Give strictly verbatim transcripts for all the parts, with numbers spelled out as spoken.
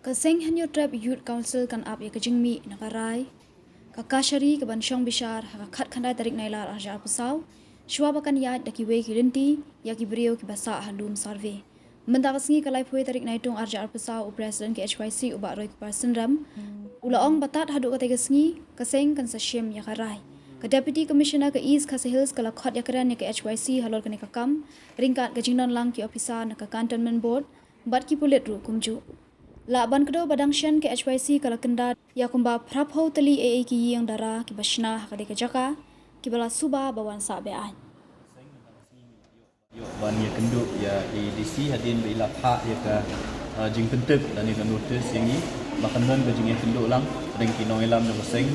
Ka Seng Hynñiewtrep Youth Council kan ap ïa ka jingmih na ka rai ka kashari kaban shong bishar ha ka khatkhyndai tarik Nailar arhajar arphew saw, shuwa ba kan ïaid da kiwei ki lynti ïa ki briew kiba sah ha lum survey. Mynta ka sngi ka laiphew tarik Naitung arhajar arphew saw, u President ka H Y C u Bah Roy Kupar Synrem u la ong ba tad haduh katei ka sngi ka seng kan sa shim ïa ka rai. Ka Deputy Commissioner ka East Khasi Hills ka la khot ïakren ïa ka H Y C halor kane ka kam ryngkat ka jingdon lang ki ophisar na ka Cantonment Board bad ki pulit ruh kumjuh. Lah ban kdew ba dang shen, ka H Y C ka la kyndat ïa kumba phraphew tylli eiei ki ïing dara kiba shna ha katei ka jaka kiba la suba ba wan sah be-aiñ. Ïoh ban ïakynduh ïa i D C hadien ba i la phah ïa ka, uh, jingpyntip lane ka notice ïa ngi ba kan don ka jingïakynduh lang pdeng ki nongïalam jong ka seng,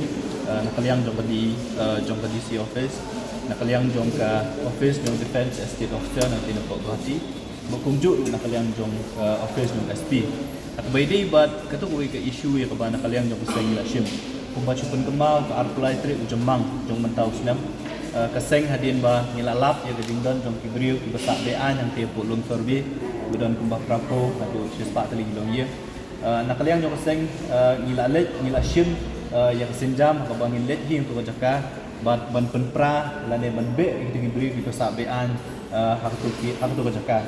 uh, na ka liang jong ka D, uh, jong ka D C office, na ka liang jong ka office jong Defence Estate Officer na ka Guwahati, bad kumjuh ruh na ka liang jong, uh, office jong S P. Kaba ïadei bad kato kawei ka issue ïa kaba na ka liang jong ka seng ngi la shim, kumba shu pynkynmaw, ka arphew lai tarik u Jymmang jong mynta u snem, uh, ka seng hadien ba ngi la lap ïa ka jingdon jong ki briew kiba sah be-aiñ hangtei hapoh lum survey, ba don kumba phraphew haduh shispah tylli ki longïing. Uh, na ka liang jong ka seng, uh, ngi la leit, ngi la shim, uh, ïa ka sienjam ha kaba ngin leit hi ha kato ka jaka bad ban pynpra lane ban beh ïa kito ki briew kiba sah be-aiñ, uh, ha kato ki, ha kato ka jaka.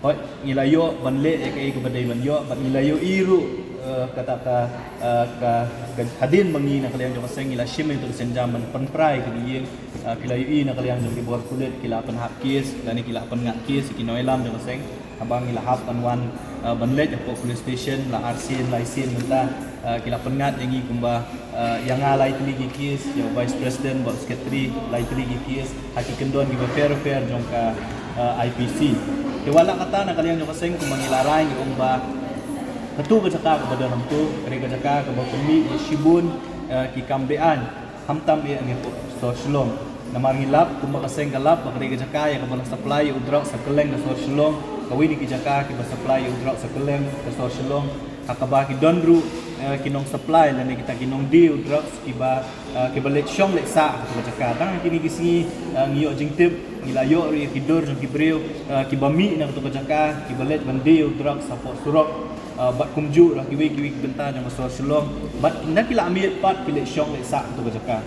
Hooid, ngi la ïoh ban leh ïa kaei kaba dei ban ïoh, bad ngi la ïohi ruh, eh, kata ka, eh, ka, ka hadien ba ngi na ka liang jong ka seng ngi la shim ïa kato ka sienjam ban pynpra ïa kine ki ïing, eh, phi la ïohi na ka liang jong ki bor pulit ki la pynhap case lane ki la pynngat case ïa ki nongïalam jong ka seng. Haba ngi la hap ban wan, eh, ban leit hapoh police station la arsien laisien mynta, eh, ki la pynngat ïa ngi kumba, eh, ïa nga lai tylli ki case, ïa u Vice President bad Secretary lai tylli ki case ha ki kyndon kiba pher pher jong ka, eh, I P C. Te wat la kata, na ka liang jong ka seng kumba ngi la rai ngi ong ba kato ka jaka kaba don hangto ka dei ka jaka kaba pynmih ïa shibun, eh, ki kam be-aiñ, khamtam eh ha ngi hapoh sor Shillong. Namar ngi lap, kumba ka seng ka lap, ba ka dei ka jaka ïa kaba la supply ïa u drugs ha kylleng ka sor Shillong. Kawei na ki jaka kiba supply ïa u drugs ha kylleng ka sor Shillong, ha kaba ki don ruh, eh, ki nong supply lane kita ki nongdie u drugs kiba, eh, kiba leit shong leit sah ha kato ka jaka. Tang ha kine ki sngi, eh, ngi ïoh jingtip, ngi la ïoh ruh ïa ki dur jong ki briew, eh, kiba mih na kato ka jaka, kiba leit ban die u drugs hapoh surok, eh, bad kumjuh ruh ha kiwei kiwei ki bynta jong ka sor Shillong. Bad na ki la miet pat ki leit shong leit sah ha kato ka jaka.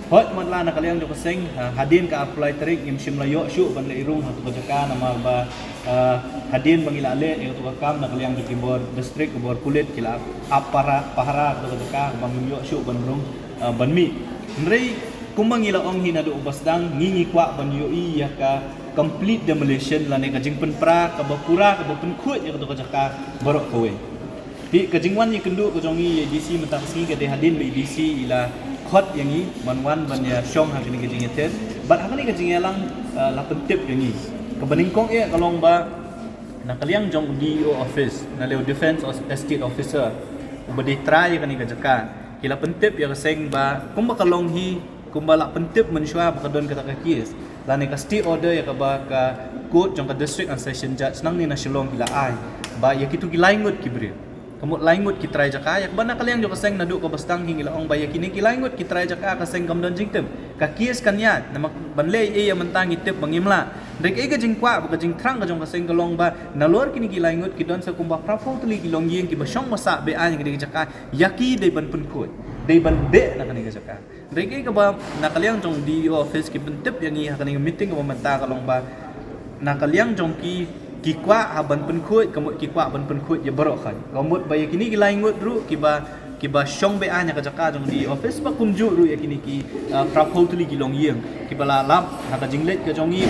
Hooid, wat la na ka liang jong ka seng, ha, hadien ka arphew lai tarik ngim shym la ïoh shuh ban leit rung ha kato ka jaka namar ba, eh, hadien ba ngi la leh ïa kato ka kam na ka liang jong ki bor district, ki bor pulit ki la ap pahara, pahara ha kato ka jaka ba ngim ïoh shuh ban rung, eh, ban mih. Hynrei kumba ngi la ong hi naduh uba sdang, ngi ngi kwah ban ïohi ïa ka complete demolition lane ka jingpynpra kaba pura kaba pynkhuid ïa kato ka jaka baroh kawei. Te ka jingwan ïakynduh ka jong ngi ïa i D C mynta ka sngi ka dei hadien ba i D C i la khot ïa ngi ban wan ban ïa shong ha kane ka jingïather bad ha kane ka jingïalang, eh, la pyntip ïa ngi. Kaba nyngkong eh ka long ba na ka liang jong u D E O office, na liang u Defence Os-, Estate Officer uba dei trai ïa kane ka jaka, ki la pyntip ïa ka seng ba kumba ka long hi, kumba la pyntip mynshuwa ba ka don kata ka case lane ka stay order ïa kaba ka court jong ka District and Session Judge nangne na Shillong ki la ai ba ïa kito ki lai ngut ki briew, ka mut lai ngut ki trai jaka, ïa kaba na ka liang jong ka seng naduh kaba sdang hi ngi la ong ba ïa kine ki lai ngut ki trai jaka ka seng kam don jingtip. Ka case kan ïaid, namar ban leh ei ei ïa mynta ngi tip ba ngim lah. Hynrei ka jingkwah bad ka jingthrang ka jong ka seng ka long ba nalor kine ki lai ngut ki don sa kumba phraphew tylli ki longïing kiba shong ba sah be-aiñ ha kane ka jaka, ïa ki dei ban pynkhuid, dei ban beh na kane ka jaka. Hynrei kaba na ka liang jong D E O office ki pyntip ïa ngi ha kane ka meeting kaba mynta ka long ba na ka liang jong ki, ki kwah ha ban pynkhuid, ka mut ki kwah ban pynkhuid ïa baroh khoit. Ka mut ba ïa kine ki lai ngut ruh kiba, kiba shong be-aiñ ha ka jaka jong D E O office, bad kumjuh ruh ïa kine ki, ah, phraphew tylli ki longïing kiba la lap ha ka jingleit ka jong ngi,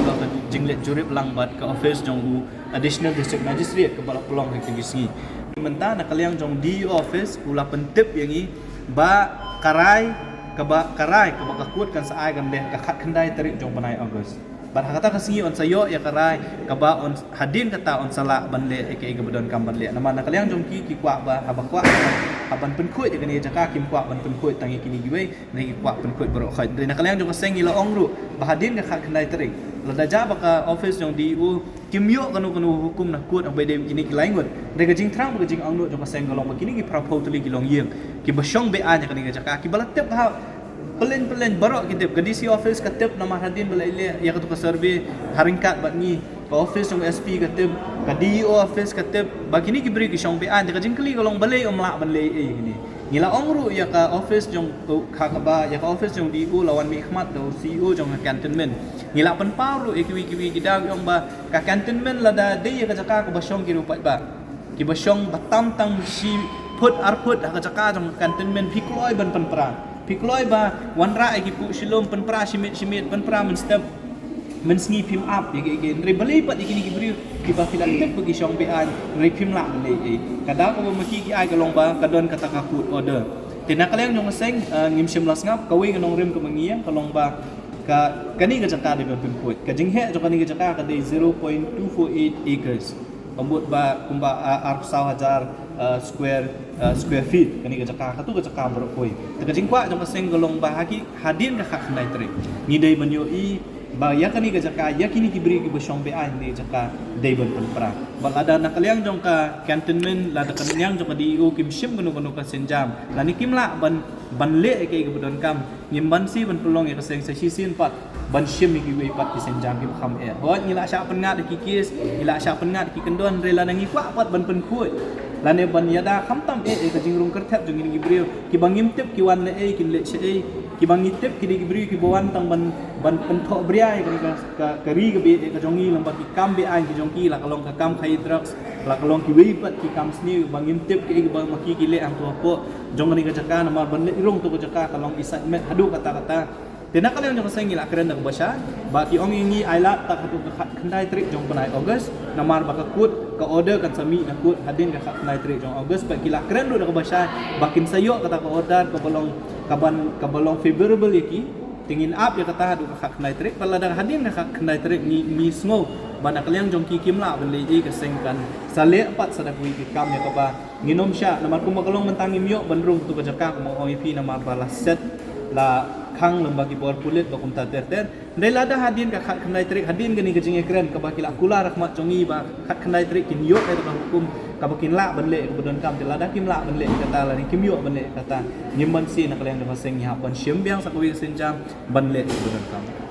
ha ka jingleit jurip lang bad ka office jong u Additional District Magistrate kaba la pynlong ha kine ki sngi. Mynta na ka liang jong D E O office u la pyntip ïa ngi ba ka rai kaba, ka rai kaba ka court kan sa ai kan leh ha ka khatkhyndai tarik jong u bnai August. Bad ha kata ka sngi yn sa ïoh ïa ka rai kaba yn, hadien kata yn sa lah ban leh ïa kaei kaba donkam ban leh. Namar na ka liang jong ki, ki kwah ba haba kwah ha ban pynkhuid ïa kane ka jaka, kim kwah ban pynkhuid tang ïa kine kiwei, hynrei ki kwah pynkhuid baroh khoit. Hynrei na ka liang jong ka seng ngi la ong ruh ba hadien ka khatkhyndai tarik, lada jia ba ka office jong D E O kim ïoh kano kano hukum na court haba ïadei bad kine ki lai ngut, hynrei ka jingthrang bad ka jingangnud jong ka seng ka long ba kine ki phraphew tylli ki longïing kiba shong be-aiñ ha kane ka jaka, kiba la tip ha pyllein pyllein, baroh ki tip, ka D C office ka tip namar hadien ba la ïaleh ïa kato ka survey ha ryngkat bad ngi, Office jong SP ka tip, ka DEO office ka tip ba kine ki briew ki shong beaiñ. Te ka jingkylli ka long balei ym lah ban leh ei kine. Ngi la ong ruh ïa ka office jong, uh, ka kaba, ïa ka office jong DEO la wan mihkhmat da u CEO jong ka cantonment. Ngi la pynpaw ruh ïa kiwei kiwei ki daw, ong ba ka cantonment lada dei ïa ka jaka kaba shong ki riewpaidbah, kiba shong ba tam tang shi phut ar phut ha ka jaka jong ka cantonment, phi kloi ban pynpra, phi kloi ba wanrah ïa ki puh shilum, pynpra shimiet shimiet, pynpra mynstep mynsngi, phim ap ïa kiei kiei. Hynrei balei pat ïa kine ki briew kiba phi la tip ba ki shong beaiñ, hynrei phim lah ban leh ei. Ka daw kaba ma ki ki ai ka long ba ka don kata ka court order. Te na ka liang jong ka seng, eh, ngim shym la sngap. Kawei ka nongrim kaba ngi ïeng ka long ba ka, kane ka jaka dei ban pynkhuid. Ka jingheh jong kane ka jaka ka dei zero point two four eight acres. Ka mut ba kumba, ah, arphew saw hajar, ah, square, ah, square feet kane ka jaka. Katu ka jaka baroh kawei. Te ka jingkwah jong ka seng ka long ba ha ki, hadien ka khatkhyndai tarik, ngi dei ban ïohi ba ïa kane ka jaka, ïa kine ki briew kiba shong beaiñ ha kane ka jaka dei ban pynpra. Bad lada na ka liang jong ka cantonment, lada ka liang jong ka DEO kim shim kano kano ka sienjam, lane kim lah ban, ban leh ïa kaei kaba donkam, ngim banse ban pynlong ïa ka seng sa shisien pat ban shim ïa kiwei pat ki sienjam kiba kham eh. Hooid, ngi la shah pynngat ïa ki case, ngi la shah pynngat ïa ki kyndon, hynrei lada ngi kwah pat ban pynkhuid lane ban ïada khamtam eh ïa ka jingrung kyrtep jong kine ki briew kiba ngim tip ki wan naei, kin leh shaei, kiba ngi tip ki dei ki briew kiba wan tang ban, ban pynthohbria ïa kane ka, ka, ka ri kaba ïeit ka jong ngi lyngba ki kam beaiñ ki jong ki, la ka long ka kam khaïi drugs, la ka long kiwei pat ki kam sniew ba ngim tip kiei kiba ma ki ki leh hangto hapoh jong kane ka jaka. Namar ban leit rung to ka jaka ka long incitement haduh katta katta. Te na ka liang jong ka seng ngi la kren da kaba shai ba ki ong ïa ngi ai lad tang haduh ka khatkhyndai tarik jong u bnai August, namar ba ka court, ka order kan sa mih na court hadien ka khatkhyndai tarik jong August. Bad ki la kren ruh da kaba shai ba kin sa ïoh kata ka order kaba long, kaban, kaba long favorable ïa ki. Te ngin ap ïa kata haduh ka khatkhyndai tarik. Bad lada hadien ka khatkhyndai tarik ngi, ngi sngew ba na ka liang jong ki kim lah ban leh ei, ka seng kan sa leh pat sa da kawei ka kam ïa kaba ngin ym shah, namar kumba ka long mynta ngim ïoh ban rung to ka jaka, kumba ong ïa phi, namar ba la set, la khang lyngba ki bor pulit ba kumta ter ter. Hynrei lada hadien ka khatkhyndai tarik, hadien kane ka jingïakren kaba ki la kular ha khmat jong ngi ba khatkhyndai tarik kin ïoh ïa ka hukum kaba kin lah ban leh kaba donkam, te lada kim lah ban leh kata lane kim ïoh ban leh kata, ngim banse na ka liang jong ka seng ngi hap ban shim biang sa kawei ka sienjam ban leh kaba donkam.